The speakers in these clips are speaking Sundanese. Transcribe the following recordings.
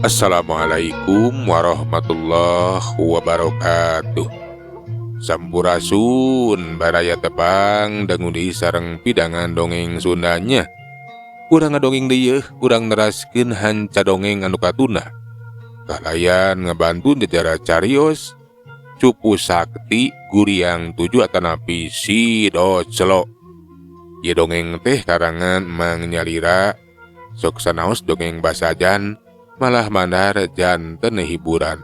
Assalamualaikum warahmatullahi wabarakatuh. Sampurasun baraya tepang dangu deui sareng pidangan dongeng Sundanya. Urang ngadongeng deui yeuh, urang neraskeun hanca dongeng anu katuna. Kalayan ngabantu jajara carios Cupu Sakti Guriang tujuh atanapi Si Doclo. Ieu dongeng teh karangan Mang Nyalira. Sok sanaos dongeng basajan malah mandar janten hiburan.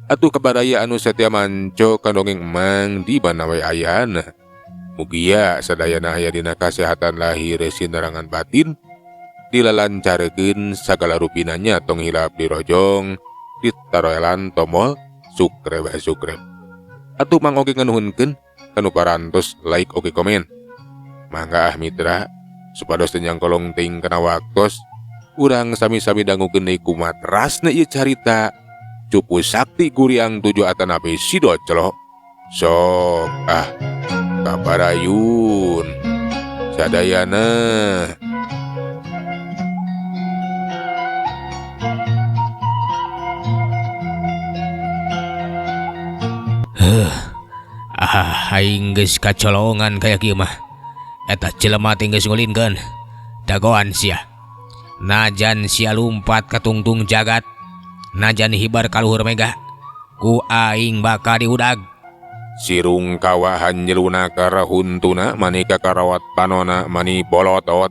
Atuh kabaraya anu satia manco ka dongeng Emang di mana we ayana. Mugia sadayana aya dina kasehatan lahir sinarangan batin, dilalancarkeun sagala rupinanya tong hilap dirojong, ditaroelan tomol subscribe subscribe. Atuh mang oge nganuhunkeun kanu parantos like oge komen. Mangga ah mitra, supados teu nyangkolong teuing kana waktos, urang sami-sami dangukeun deui kumatrasna ieu carita Cupu Sakti Guriang tujuh atanapi Si Doclo. Sok ah kabarayun sadayana. Heuh, ah aing geus kacolongan kaya kieu mah. Eta jelema teh geus ngulinkeun. Dagoan sia. Najan sia lumpat ka tungtung jagat, najan hibar ka luhur mega, ku aing bakal diudag. Sirung kawahan nyeluna karahuntuna mani kakarawat panona mani bolotot.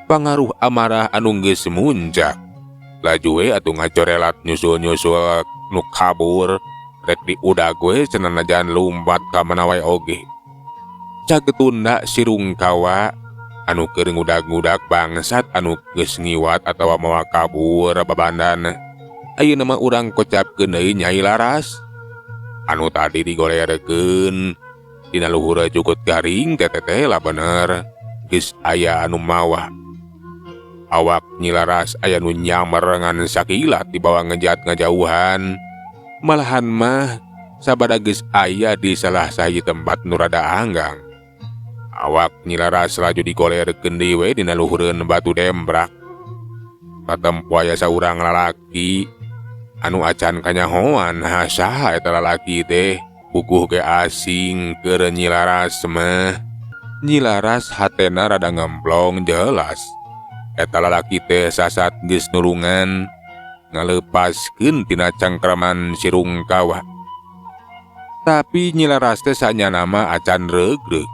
Pangaruh amarah anu geus muncak. Laju we atuh ngacorelat nyusul-nyusul nu kabur, rek diudag we cenah najan lumpat ka mana wae oge. Cagetunda sirung kawa anu keur ngudag-ngudag bangsat anu geus ngiwat atawa mawa kabur babandan. Ayeuna mah urang kocapkeun deui Nyai Laras. Anu tadi digolerkeun dina luhur jukut garing teh lah bener geus aya anu mawa. Awak Nyi Laras aya nu nyamer ngan sakilat dibawa ngejat ngajauhan. Malahan mah sabada geus aya di salah sahiji tempat nu rada anggang. Awak Nyi Laras laju digolerkeun deui we dina luhureun batu dembrak. Katempo aya saurang lalaki anu acan kanyahoan saha eta lalaki teh puguh ge asing keur Nyi Laras mah. Nyi Laras hatena rada ngemplong jelas. Eta lalaki teh sasat geus nulungan ngaleupaskeun tina cangkraman sirung kawa. Tapi Nyi Laras teh sanyana mah acan regreg.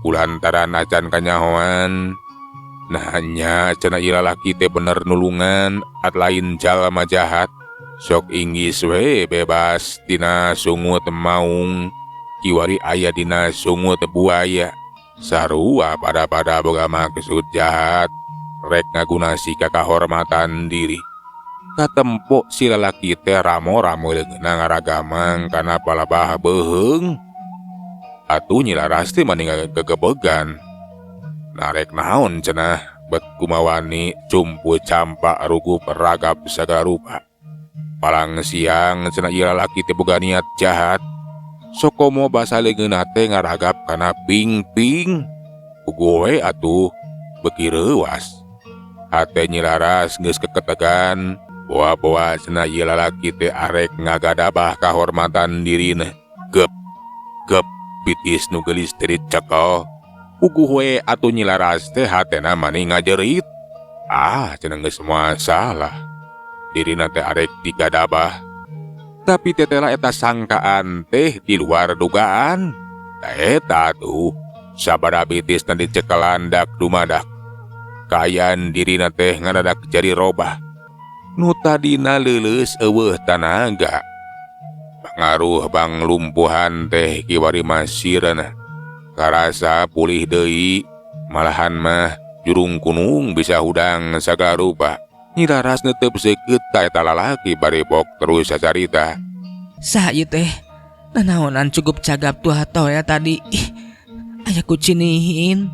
Kulantaran acan kanyahoan. Nah nya cenah ieu lalaki teh bener nulungan at lain jalma jahat. Sok inggis we bebas tina sungut maung, kiwari aya dina sungut buaya. Sarua pada-pada boga maksud jahat, rek ngagunasi kakahormatan diri. Katempo si lalaki teh ramo-ramo leungeunna ngaragamang kana palabah beuheung. Atuh Nyi Laras teh mani gegebegan. Narek naon cenah bet kumawani cumpu campak rugup ragap sagala rupa. Palang siang cenah ieu lalaki teh boga niat jahat. Sokomo basa leungeunna teh ngaragap kana ping-ping. Puguh we atuh beuki reuwas. Hate Nyi Laras geus keketegan. Boa-boa cenah ieu lalaki teh arek ngagadabah kahormatan dirina. Gep gep pitis nu geulis teh dicekel. Puguh we atuh Nyi Laras teh hatena mani ngajerit. Ah cenah geus moal salah. Dirina teh arek digadabah. Tapi tetela eta sangkaan teh di luar dugaan. Eta tuh sabada bitisna dicekelan dak dumadak. Kaayaan dirina teh ngadadak jadi robah. Nu tadina leuleus eueuh tanaga. Pangaruh panglumpuhan teh kiwari masirna. Karasa pulih deui, malahan mah jurung kunung bisa hudang sagala rupa. Nyi Laras netep seukeut ka eta lalaki bari bok terus sacarita. Saha ieu teh? Nanaonan cukup cagap tuh atoya tadi. Ih, aya kucinihin.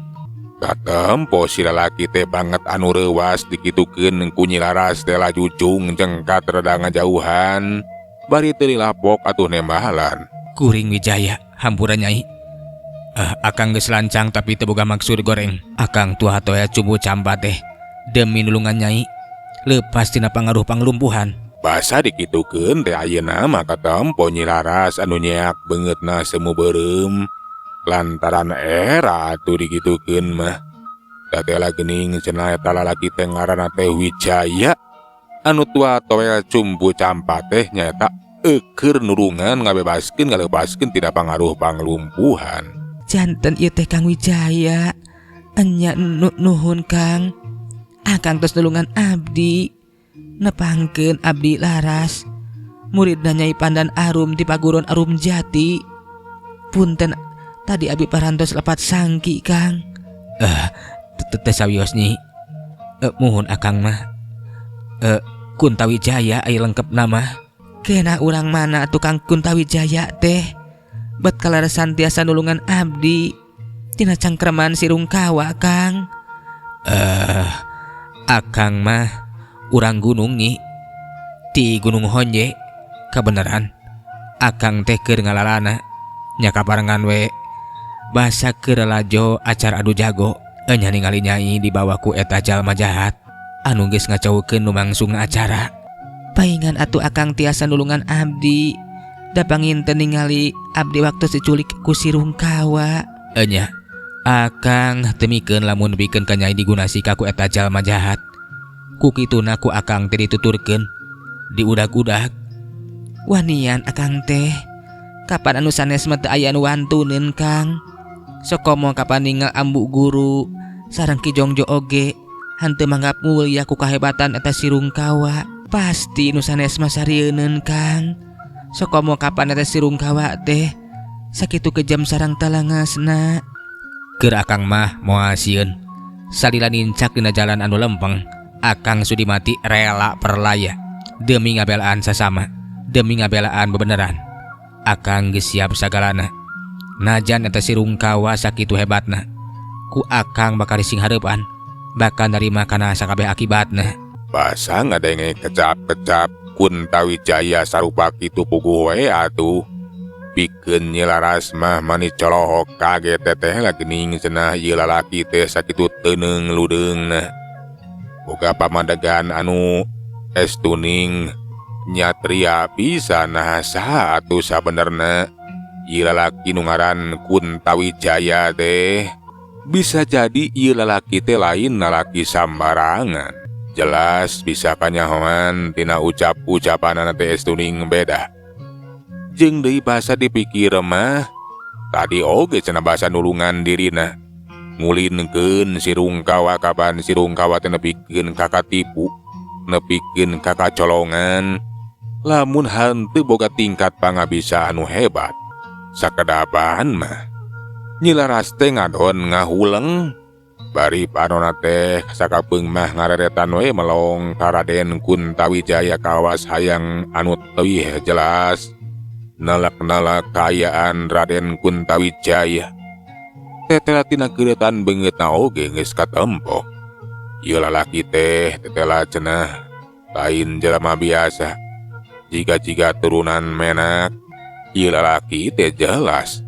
Katempo si lalaki teh banget anu reuwas dikitukeun ku Nyi Laras teh laju cung jengkat rada ngajauhan. Bari teu dilapok atuh nembalan. Kuring Wijaya, hampura Nyai. Akang geus lancang tapi teu boga maksud goreng. Akang tuh atoya cubu campa teh demi nulungan Nyai. Leupas tina pangaruh panglumpuhan. Basa dikitukeun teh ayeuna mah katempo Nyi Laras anu nyeak beungeutna semu beureum. Lantaran era atuh dikitukeun mah. Da teh geuning cenah eta lalaki teh ngaranna teh Wijaya. Anu tua toel cumpu campa teh nyaeta eukeur nulungan ngabebaskeun ngalepaskeun tina pangaruh panglumpuhan. Janten ieu teh Kang Wijaya. Enya nuhun Kang. Akang tos nulungan abdi. Nepangkeun abdi Laras. Muridna Nyai Pandan Arum di Paguron Arum Jati. Punten tadi abdi parantos lepat sangki Kang. Teu sawios Nyi. Muhun akang mah. Kuntawijaya aya lengkap nama. Kena urang mana atuh Kang Kuntawijaya teh? Bet kaleresan tiasa nulungan abdi tina cangkreman Sirungkawa Kang. Akang mah urang gunung Nyi. Ti Gunung Honje. Kabeneran akang teh keur ngalalana nya kabarengan we basa keur lalajo acara adu jago. Enya ningali Nyai dibawa ku eta jalma jahat anu geus ngacaukeun lumangsungna acara. Paingan atuh akang tiasa nulungan abdi. Da panginten ningali abdi waktu diculik ku Sirungkawa. Enya akang temikeun lamun bikeun ka Nyai digunasi ka ku eta jalma jahat. Ku kituna ku akang teh dituturkeun diudag-udag. Wanian akang teh. Kapan anu sanes mah teu aya anu wantuneun Kang. Sokomo kapan ningal ambu guru sareng Ki Jongjo oge hanteu manggap mulia ku kahebatan eta Sirungkawa. Pasti nu sanes mah sarieun Kang. Sokomo kapan eta Sirungkawa teh sakitu kejam sarang talangasna. Keur akang mah moal sieun. Salila nincak dina jalan anu lempeng, akang sudi mati rela perlaya demi ngabelaan sasama, demi ngabelaan bebeneran. Akang geus siap sagalana. Najan eta Sirungkawa sakitu hebatna, ku akang bakal sing hareupan, bakal narima kana sakabeh akibatna. Basa ngadenge kecap-kecap Kuntawijaya sarupa kitu puguh we atuh. Pikeun Nyi Laras mah mani colohok kaget teteh lah geuning cenah ieu lalaki teh sakitu teuneung ludeungna. Boga pamadegan anu estuning nyatria pisan nah saha atuh sabenerna ieu lalaki nu ngaran Kuntawijaya teh. Bisa jadi ieu lalaki teh lain lalaki sambarangan. Jelas bisa kanyahoan tina ucap-ucapanana teh estuning beda. Jeung deui basa dipikir mah tadi oge cenah basa nulungan dirina. Ngulinkeun Sirungkawa kapan Sirungkawa teh nepikeun ka katipu, nepikeun ka kacolongan. Lamun hanteu boga tingkat pangabisa anu hebat. Sakedapan mah Nyi Laras teh ngadon ngahuleng. Bari panona teh sakapeung mah ngareretan we melong ka Raden Kuntawijaya kawas hayang anu teuih jelas. Nalak-nalak kaayaan Raden Kuntawijaya. Tetela tina keuretan beungeutna oge geus katempo. Ieu lalaki teh tetela cenah lain jelema biasa. Jiga-jiga turunan menak, ieu lalaki teh jelas.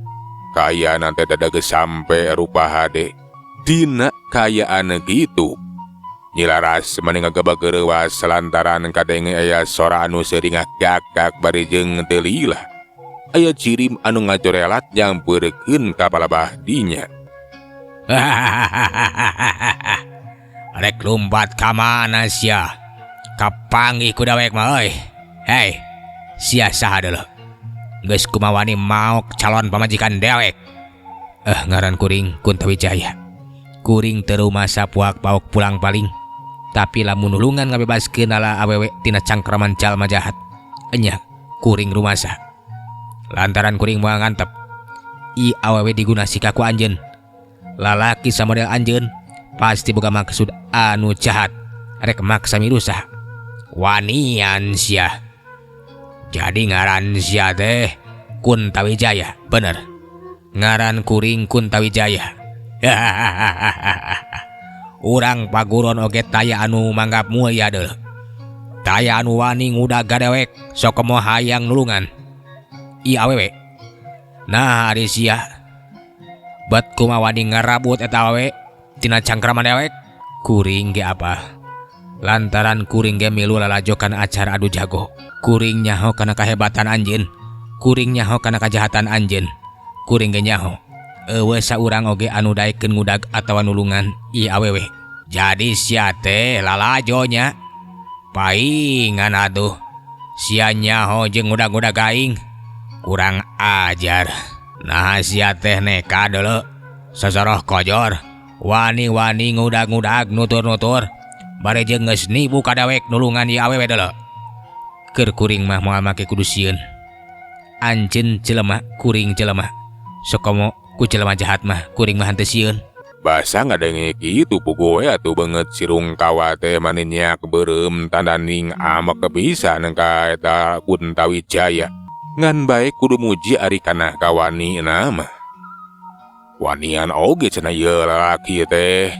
Kaayaan teh dada geus sampe rupa hade. Dina kaayaan kitu. Nyi Laras mani ngagebeg-gereuwas lantaran kadenge aya sora anu seuring gagak bari jeung teu lila. Aya jirim anu ngajorelat nyampeurkeun ka palabah dinya. Rek lumpat ka mana sia? Kapanggih ku dawek mah euy. Hei, sia saha deuleu? Geus kumawani maok calon pamajikan dewek. Ngaran kuring Kuntawijaya. Kuring teu rumasa puak paok pulang paling. Tapi lamun nulungan ngabebaskeun ala awewe tina cangkraman jalma jahat, enya kuring rumasa. Lantaran kuring moal ngantep, i awewe digunasi ka ku anjeun. Lalaki samodel anjeun pasti boga maksud anu jahat, rek maksa mirusa. Wanian sia. Jadi ngaran sia teh Kuntawijaya, bener. Ngaran kuring Kuntawijaya. Urang paguron oge taya anu manggap mulia deuleu. Taya anu wani ngudag gadewek sokomo hayang nulungan. I awewe. Nah ari sia. Bet kumaha wani ngarabut eta awewe tina cangkraman dewek? Kuring ge apa? Lantaran kuring ge milu lalajo kana acara adu jago. Kuring nyaho kana kahebatan anjeun. Kuring nyaho kana kajahatan anjeun. Kuring ge nyaho. Euweuh saurang oge anu daekeun ngudag atawa nulungan ieu awewe. Jadi sia teh lalajo nya. Paingan atuh. Sia nyaho jeung ngudag-ngudag aing. Kurang ajar. Nah sia teh neka deuleu. Sosoroh kojor. Wani-wani ngudag-ngudag nutur-nutur. Bare jeung geus nibu ka dawek nulungan ieu awewe deuleu. Keur kuring mah moal make kudu sieun. Anjeun jelema kuring jelema. Sokomo ku jelema jahat mah kuring mah henteu sieun. Basa ngadenge kitu puguh we atuh beungeut si Rungkawa teh mani nyiak beureum tandaning amek pisan ka eta Kuntawijaya. Ngan bae kudu muji ari kana kawanina mah. Wanian oge cenah ieu lalaki teh.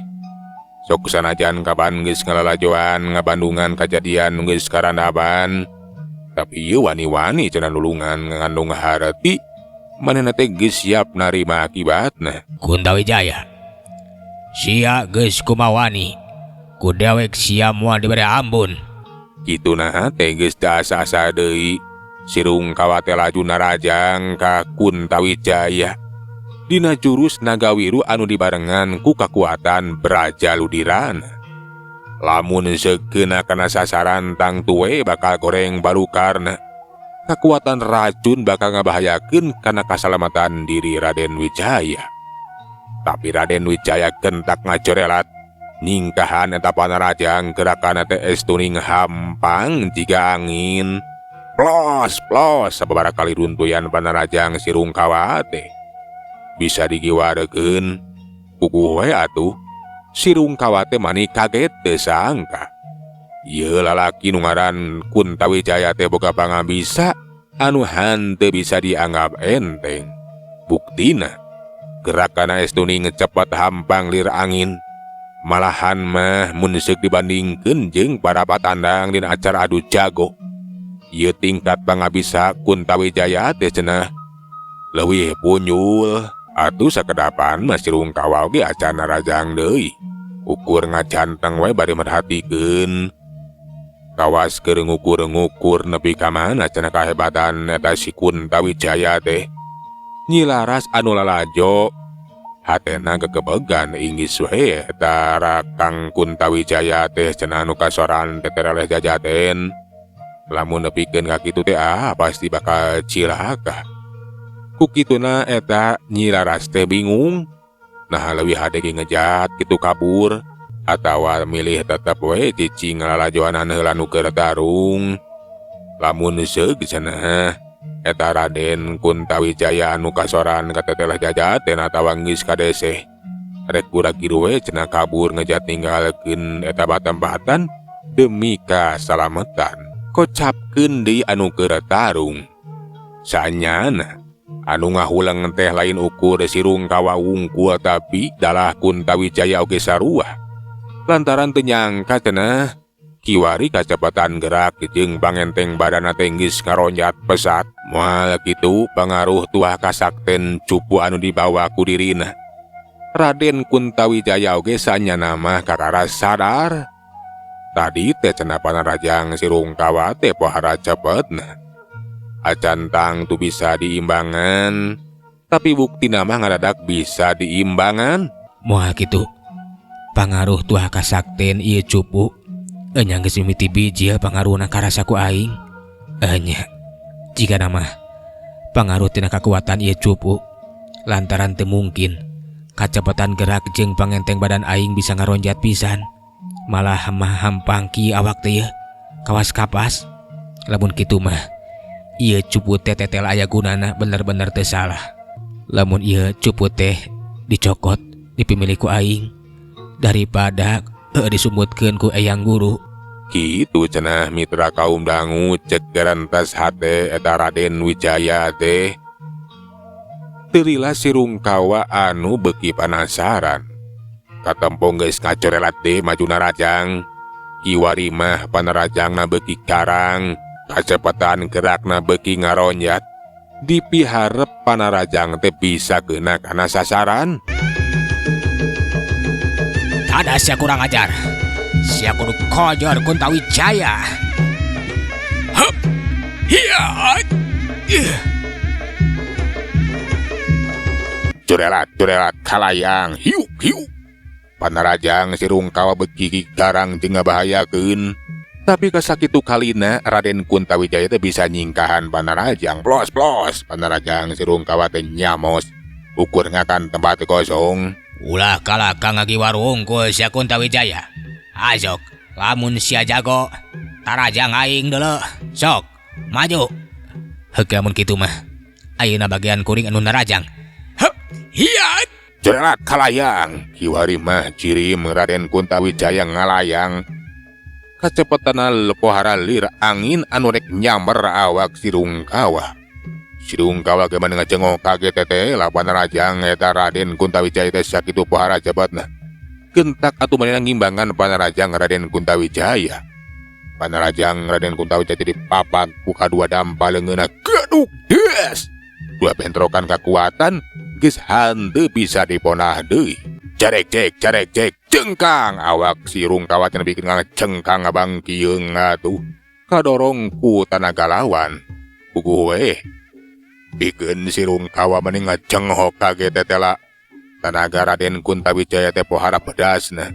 Sok sanajan kapan geus ngalalajoan ngabandungan kajadian geus karandaban. Tapi ieu wani-wani cenah nulungan ngandung harti. Manehna teh geus siap narima akibatna. Kuntawijaya. Sia geus kumawani. Ku dewek sia moal dibere ampun. Kitu naha teh geus teu asa-asa deui. Si Rungkawa teh laju narajang ka Kuntawijaya. Dina jurus Nagawiru anu dibarengan ku kakuatan Braja Ludirana. Lamun sekeuna kana sasaran tangtu we bakal goreng balukarna. Kakuatan racun bakal ngabahayakeun kana kasalamatan diri Raden Wijaya. Tapi Raden Wijaya gentak ngajorelat. Nyingkahan eta panarajang gerakan teh estuning hampang jiga angin. Plos plos sababaraha kali runtuyan panarajang si Rungkawa teh. Bisa digiwarekeun puguh we atuh. Si Rungkawa teh mani kaget teu sangka. Ieu lalaki nu ngaran Kuntawijaya teh boga pangabisa anu henteu bisa dianggap enteng. Buktina gerakan estuning cepet hampang lir angin. Malahan mah mun seuk dibandingkeun jeung para patandang dina acara adu jago. Ieu tingkat pangabisa Kuntawijaya teh cenah leuwih punyul. Atuh sakedapan mah si Rungkawa oge acan narajang deui. Ukur ngacanteng we bari merhatikeun. Kawas keur ngukur-ngukur nepi ka mana cenah kahebatan eta si Kuntawijaya teh. Nyi Laras anu lalajo hatena gegebegan inggis we eta Rakang Kuntawijaya teh cenah anu kasoran tetereleh jajaten. Lamun nepikeun ka kitu teh pasti bakal cilaka. Ku kituna eta Nyi Laras teh bingung. Nah leuwih hade ge ngejat kitu kabur atawa milih tetep we cicing lalajoanan heula nu keur tarung. Lamun seug cenah eta Raden Kuntawijaya anu kasoran kateteleh jajaten atawa geus kadeseh. Rek gura-giru we cenah kabur ngejat ninggalkeun eta batempatan demi kasalametan. Kocapkeun deui anu keur tarung. Sanyana anu ngahuleng teh lain ukur si Rungkawa wungkul tapi dalah Kuntawijaya oge sarua. Lantaran teu nyangka cenah kiwari kacepatan gerak jeung pangenteng badanna teh geus ngaronjat pesat. Moal kitu pangaruh tuah kasakten cupu anu dibawa ku dirina. Raden Kuntawijaya oge sanyana mah kakara sadar. Tadi teh cenah panarajang si Rungkawa teh pohara cepetna. Acan tangtu bisa diimbangan, tapi buktina mah ngadadak bisa diimbangan. Moal kitu. Pangaruh tuah kasakten ieu cupu. Enya geus mimiti bijil pangaruhna karasa ku aing. Enya jigana mah pangaruh tina kakuatan ieu cupu. Lantaran teu mungkin kacepetan gerak jeung pangenteng badan aing bisa ngaronjat pisan. Malah mah hampang kieu awak teh yeuh. Kawas kapas. Lamun kitu mah ieu cupu teh tetel aya gunana bener-bener teu salah. Lamun ieu cupu teh dicokot dipimilih ku aing daripada disumbutkeun ku eyang guru. Kitu cenah mitra kaum dangu cek garantas hate eta Raden Wijaya teh. Teu lila si Rungkawa anu beuki panasaran. Katempo geus ngacorelat deui maju narajang. Kiwari mah panarajangna beuki karang. Kacepetan gerakna beuki ngaronjat. Dipiharep panarajang teh bisa kena kana sasaran. Kada sia kurang ajar. Sia kudu kojor Kuntawijaya. Hup. Hiya. Curelat curelat kalayang hiuk hiuk. Panarajang si Rungkawa beuki garang jeung ngabahayakeun. Tapi kasakitu kalina Raden Kuntawijaya teh bisa nyingkahan Panarajang. Plos plos Panarajang si Rungkawa teh nyamos. Ukur ngakan tempat kosong. Ulah kalah kang ngagiwar wungkul sia Kuntawijaya. Azok, lamun sia jago, tarajang aing deuleu. Sok, maju. Heuk lamun kitu mah. Ayeuna bagian kuring anu narajang. Hup, hiat. Curelat kalayang. Kiwari mah jirim Raden Kuntawijaya ngalayang. Kacepetana pohara lir angin anu rek nyamber awak si Rungkawa. Si Rungkawa ge mah ngajengok kaget teh Panarajang eta Raden Kuntawijaya teh sakitu pohara cepetna. Gentak atuh manehna ngimbangan Panarajang Raden Kuntawijaya. Panarajang Raden Kuntawijaya dipapak ku kadua dampa leungeunna geduk des. Dua bentrokan kekuatan geus hanteu bisa diponah deui. Carek cek carek cek cengkang awak si Rungkawa teh bikin ngacengkang ngabangkieung atuh. Kadorong ku tanaga lawan. Puguh we. Pikeun si Rungkawa meni ngacenghok kaget teh la. Tanaga Raden Kuntawijaya teh pohara pedasna.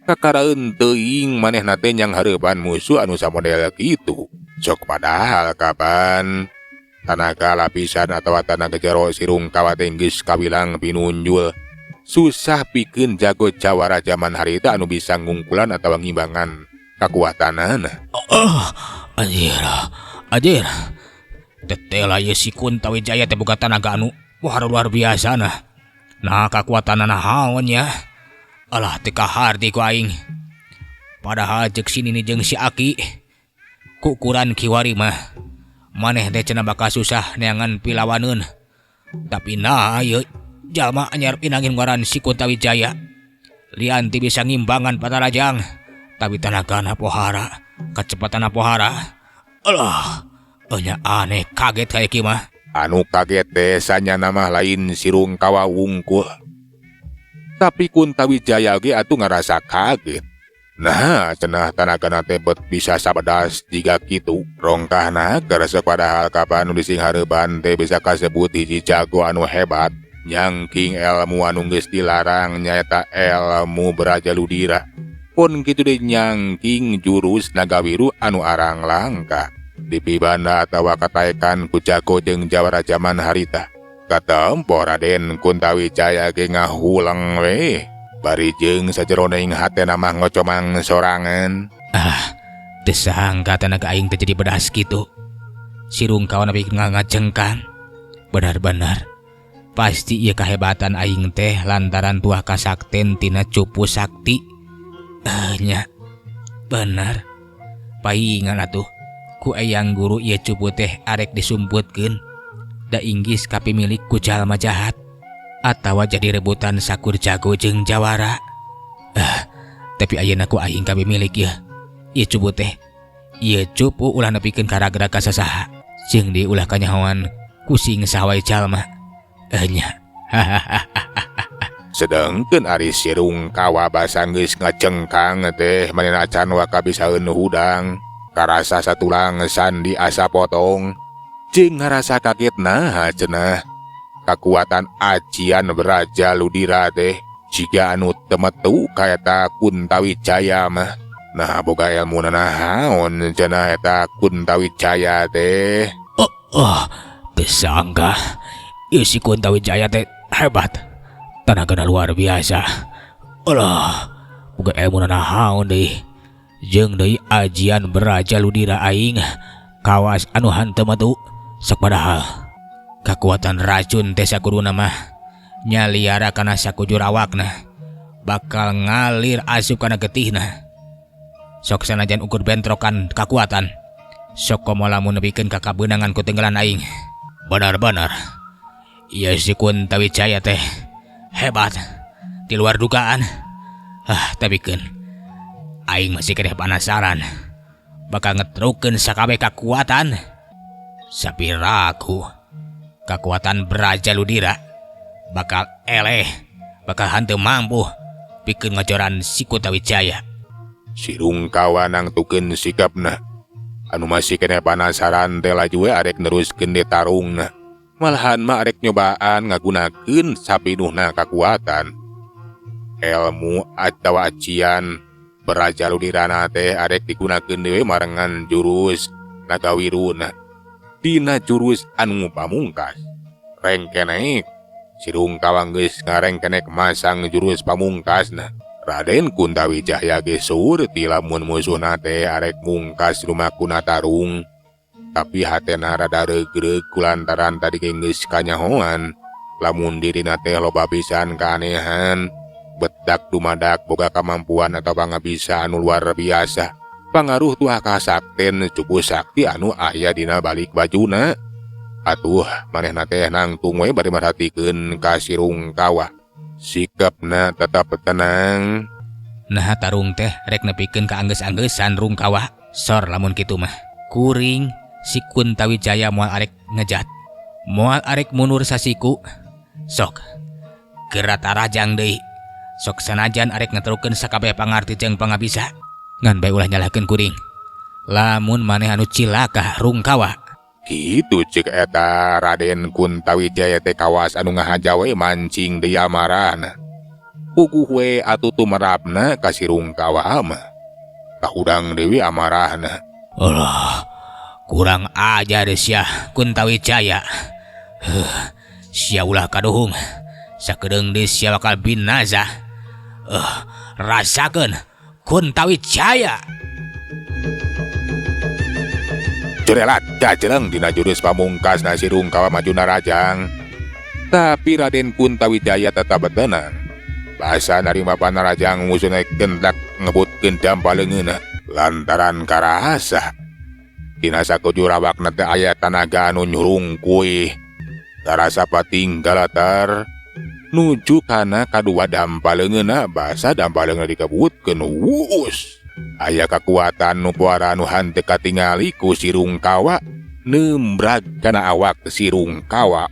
Kakaraeun teuing manehna teh nyang hareupan musuh anu samodel kitu. Sok padahal kapan tanaga lapisan atawa tanaga jero si Rungkawa teh geus kawilang pinunjul. Susah pikeun jago jawara zaman harita anu bisa ngungkulan atawa ngimbangan kakuatanana. Oh, anjir. Anjir. Tetela ieu si Kuntawijaya teh boga tanaga anu wah luar biasa nah. Nah kakuatanana haon nya. Alah teu kaharti ku aing. Padahal ceuk si nini jeung si aki kukuran kiwari mah maneh teh cenah bakal susah neangan pilawaneun. Tapi nah ieu jalma anyar pinangin ngaran si Kuntawijaya. Lian ti bisa ngimbangan Panarajang, tapi tanagana pohara, kacepatana pohara. Alah, nya aneh kaget kayak kieu mah. Anu kaget teh sanyana mah lain si Rungkawa wungkul. Tapi Kuntawijaya ge atuh ngarasa kaget. Nah, cenah tanagana teh bet bisa sabedas jiga kitu. Rongkahna karasa padahal kapan nu disinghareuban teh bisa kasebut hiji jago anu hebat. Nyangking ilmu anu geus dilarang nyaeta ilmu Brajaludira. Pun kitu deui nyangking jurus Nagawiru anu arang langka. Dipibanda atawa kataekan ku jago jeung jawara jaman harita. Katempo Raden Kuntawijaya ge ngahuleng we. Bari jeung sajeroning hatena mah ngocomang sorangan. Ah, teu sangka tanaga aing teh jadi bedas kitu. Si Rungkawa nepi ngacengkang. Benar-benar pasti ieu kahebatan aing teh lantaran tuah kasakten tina cupu sakti. Nya, bener. Paingan atuh ku eyang guru ieu cupu teh arek disumputkeun. Da inggis kapimilik ku jalma jahat atawa jadi rebutan sakur jago jeung jawara. Tapi ayeuna ku aing kapimilik ieu. Ieu cupu teh. Ieu cupu ulah nepikeun karagra ka sasaha. Jeung deui ulah kanyahoan kusing saha wae jalma. Nya. Sedangkeun ari si Rungkawa basa geus ngacengkang teh manehna can waka bisaeun hudang. Karasa satulang sandi asa potong. Jeung ngarasa kaget naha cenah. Kakuatan ajian Brajaludira teh jiga anu temetu kaeta Kuntawijaya mah. Nah boga ilmu naon cenah eta Kuntawijaya teh. Oh, teu sangka ieu si Kuntawijaya teh hebat. Tanagana luar biasa. Alah, boga ilmu naon deui. Jeung deui ajian Brajaludira aing kawas anu hanteu metu. Sok padahal kakuatan racun teh sakuduna mah nyaliara kana sakujur awakna bakal ngalir asup kana getihna. Sok sanajan ukur bentrokan kakuatan sok komo lamun nepikeun ka kabeunangan ku tenggelan aing. Benar-benar ieu si Kuntawijaya teh hebat di luar dugaan. Ah, tapi keun aing masih keneh penasaran bakal ngetrukeun sakabeh kakuatan. Sapiraku kakuatan Brajaludira bakal eleh, bakal hanteu mampu pikeun ngajoran si Kuntawijaya. Si Rungkawa nangtukeun sikapna. Anu masih keneh panasaran teh laju we arek neruskeun deui tarungna. Malahan mah arek nyobaan ngagunakeun sapinuhna kakuatan. Elmu atawa ajian beraja ludirana teh arek digunakeun deui marengan jurus Nagawiruna. Dina jurus anu pamungkas. Rengkenek Si Rungkawa geus ngarengkenek masang jurus pamungkasna. Raden Kuntawijaya ge surti lamun musuhna teh arek mungkas lumakuna tarung. Tapi hatena rada reugreug kulantaran tadi ge geus kanyahoan lamun dirina teh loba pisan keanehan. Bedak dumadak boga kamampuan atau pangabisa anu luar biasa. Pangaruh tuah kasakten cupu sakti anu aya dina balik bajuna. Atuh manehna teh nangtung we bari merhatikeun ka si Rungkawa. Sikapna tetap tenang. Nah tarung teh rek nepikeun ka anggeus-anggeusan Rungkawa. Sor lamun kitu mah. Kuring si Kuntawijaya moal arek ngejat. Moal arek mundur sasiku. Sok. Geura tarajang deui. Sok sanajan arek ngeterukeun sakabeh pangarti jeung pangabisa. Ngan bae ulah nyalahkeun kuring. Lamun maneh anu cilaka Rungkawa. Kitu cek eta Raden Kuntawijaya teh kawas anu ngahaja we mancing deui amarahna. Puguh we atuh tumerapna ka si Rungkawa mah. Kahudang deui amarahna. Alah, kurang ajar sia Kuntawijaya. Heuh, sia ulah kaduhung. Sakedeung deui sia bakal binasa. Rasakeun Kuntawijaya. Jerelat jajreng dina jurus pamungkas si Rungkawa maju narajang. Tapi Raden Kuntawijaya tetap tenang. Basa narima panarajang musuhna gentak ngebutkeun dampa leungeunna lantaran karasa. Dina sakujur awakna teh aya tanaga anu nyurungkuy. Karasa pating galatar nuju kana kadua dampa leungeunna basa dampa leungeunna dikebutkeun wuus. Aya kakuatan nu puara anu henteu katingali ku si Rungkawa nembrag kana awak si Rungkawa.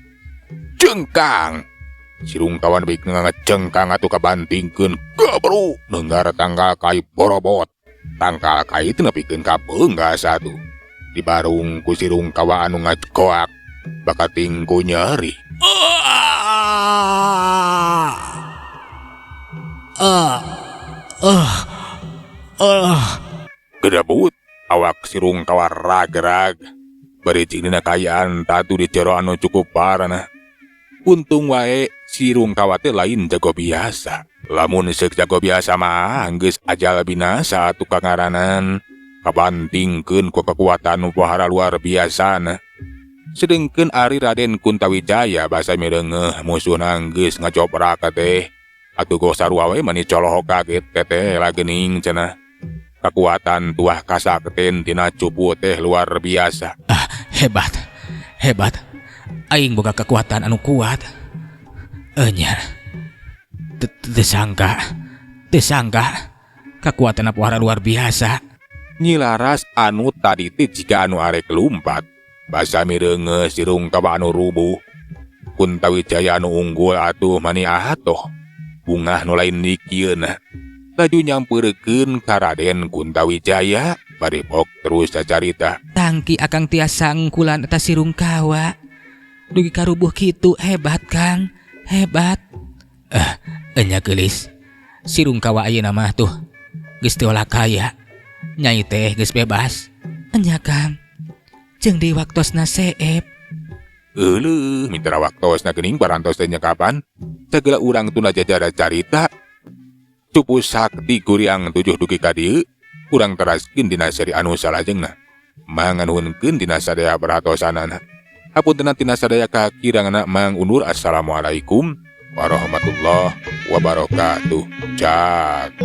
Cengkang. Si Rungkawa nepi ngacengkang atuh kabantingkeun gabru neunggar tangkal kai borobot. Tangkal kai teh nepikeun ka beunggas atuh. Dibarung ku si Rungkawa anu ngagoak bakating ku nyeri. Gedebut awak si Rungkawa rag-rag. Bari cing dina kaayaan tatu di jero anu cukup parana. Untung wae si Rungkawa teh lain jago biasa. Lamun seuk jago biasa mah geus ajal binasa atuh kangaranan. Kabantingkeun ku kekuatan nu pohara luar biasana. Sedengkeun ari Raden Kuntawijaya basa mireungeuh musuhna geus ngacoprak teh. Atuh goh sarua we mani colohok kaget teteh lagening cenah. Kekuatan tuah kasakten tina cupu teh luar biasa. Ah, hebat. Hebat. Aing boga kekuatan anu kuat. Enya. Teu sangka. Teu sangka. Kekuatan pohara luar biasa. Nyilaras anu tadi teh jiga anu arek lumpat. Basa mireungeuh si Rungkawa anu rubuh. Kuntawijaya anu unggul atuh mani atoh. Bungah nu lain dikieuna. Laju nyampeurekeun ka Raden Kuntawijaya bari pok terus cacarita. Tangki akang tiasa ngungkulan eta si Rungkawa. Dugi karubuh kitu hebat Kang, hebat. Enya geulis. Si Rungkawa ayeuna mah tuh geus teu olah kaya. Nyai teh geus bebas. Enya Kang. Jeung di waktosna seep. Euleuh, mitra waktosna geuning parantos teh nyekapan. Sagala urang tunda jajara carita. Cupu sakti guriang 7 dugi ka dieu, urang teraskeun dina seri anu salajengna. Manganuhunkeun dina sadaya perhatosanana. Hapunten tina sadaya kakiranganna mang undur. Assalamualaikum warahmatullahi wabarakatuh. Cak.